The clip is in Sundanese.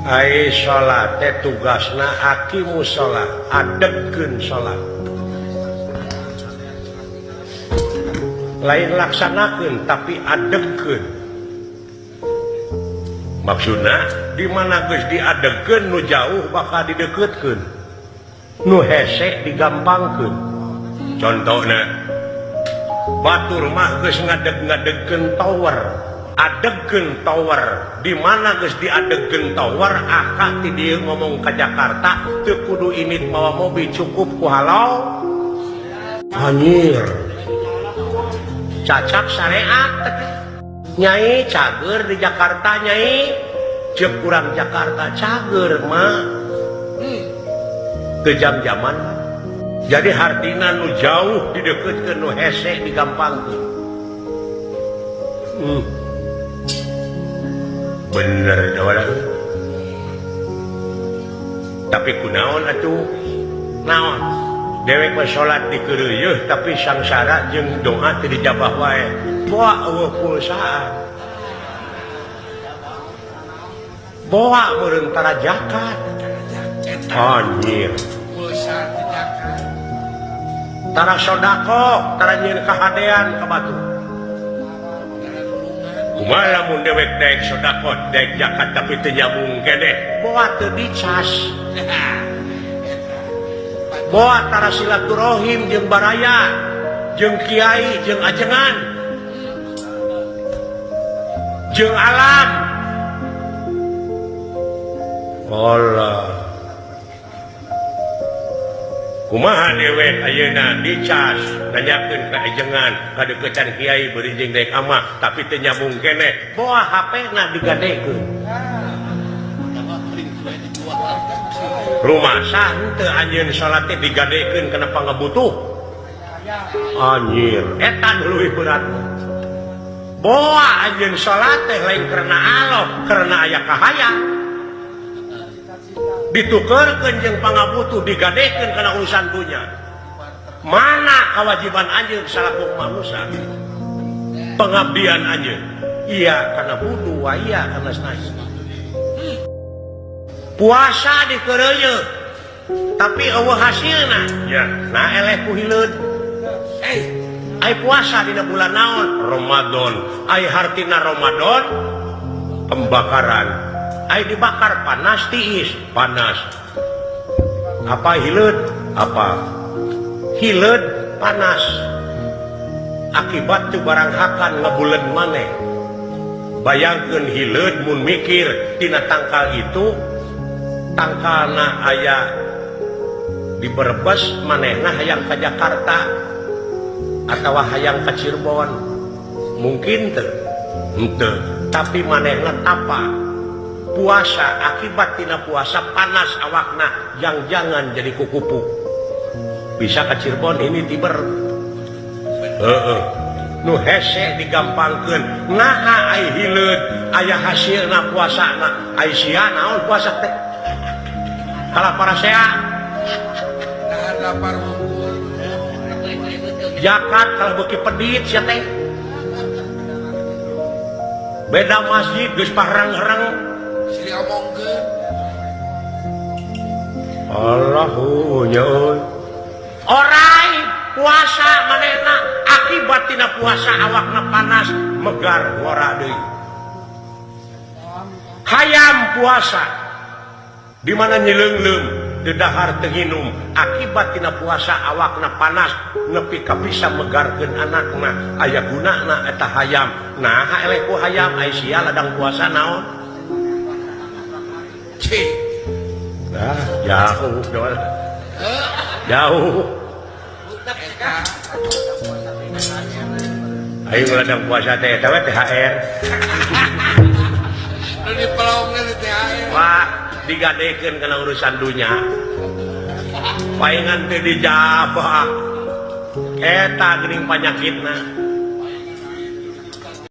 Ai salat teh tugasna aqimus salat, adegkeun salat. Lain laksanakeun tapi adegkeun. Maksudna di mana geus diadegkeun nu jauh bakal dideukeutkeun. Nu hese digampangkeun. Contohna batur mah geus ngadeg-ngadegkeun tower. Adegkeun tower di mana geus diadegkeun tower akak ti dieu ngomong ka Jakarta teu kudu init mawa mobil cukup ku halau anjir cacak syariat nyai cager di Jakarta nyai ceuk urang Jakarta cager mah teu jam-jaman jadi hartina nu jauh dideukeutkeun nu hese digampangkeun. Bener orang. Tapi kunaon atuh naon dewek mah salat dikeureuyeut tapi sangsara jeung doa teu dijabah wae boa eueuh pulsaan boa meureun tara zakat anjir pulsa teh zakat tara sedekah tara nyieun kahadean ka batu. Kumaha lamun dewek daek sedekah daek zakat tapi teu nyambung keneh boa teu dicas boa tara silaturahim jeung baraya jeung kiai jeung ajengan jeung alam. Allah kumaha dewek ayeuna dicas nanyakeun ka ajengan kadeukeutan kiai beuring jeung daek amah tapi teu nyambung keneh boa HP na digadekeun rumasa henteu anjeun salat teh digadekeun kana pangabutuh anjir eta nu leuwih berat boa anjeun salat teh lain karena Allah karena aya kahayang ditukerkeun jeung pangabutuh digadekeun kana urusan dunya mana kewajiban anjeun salaku manusia pengabdian anjeun iya kana wudu wa iya kana sanes puasa dikeureuyeut tapi eueuh hasilna ya nah eleh ku hileud ai puasa dina bulan naon Ramadan ai hartina Ramadan pembakaran ai dibakar panas tiis panas apa hileud apa hileud panas akibat tu barang hakan ngebuleud maneh bayangkeun hileud mun mikir tina tangkal itu tangkalna aya di Brebes manehna hayang ka Jakarta atawa hayang ka Cirebon mungkin teu henteu tapi manehna tapa puasa akibat tina puasa panas awakna jang-jangan jadi kukupu bisa ka Cirebon ini tiber heeh nu hese digampangkeun naha ai hileud aya hasilna puasana ai sia naon puasa teh kalah parasea nahan lapar unggul zakat kalau beuki pedit sia teh beda masjid geus parang-rang sri omongkeun Allahu nya euy orai puasa manehna akibat tina puasa awakna panas megar ngora deui hayam puasa di mana nyileungleung teu dahar teu nginum akibat tina puasa awakna panas nepi ka bisa megarkeun anakna aya gunana eta hayam nah eleh ku hayam ai sia ladang puasa naon cih nah jauh doang jauh ayo ladang puasa teh eta we THR nu dipelongna di THR wah digadekeun kana urusan dunya paingan teu dijabah eta geuning panyakitna.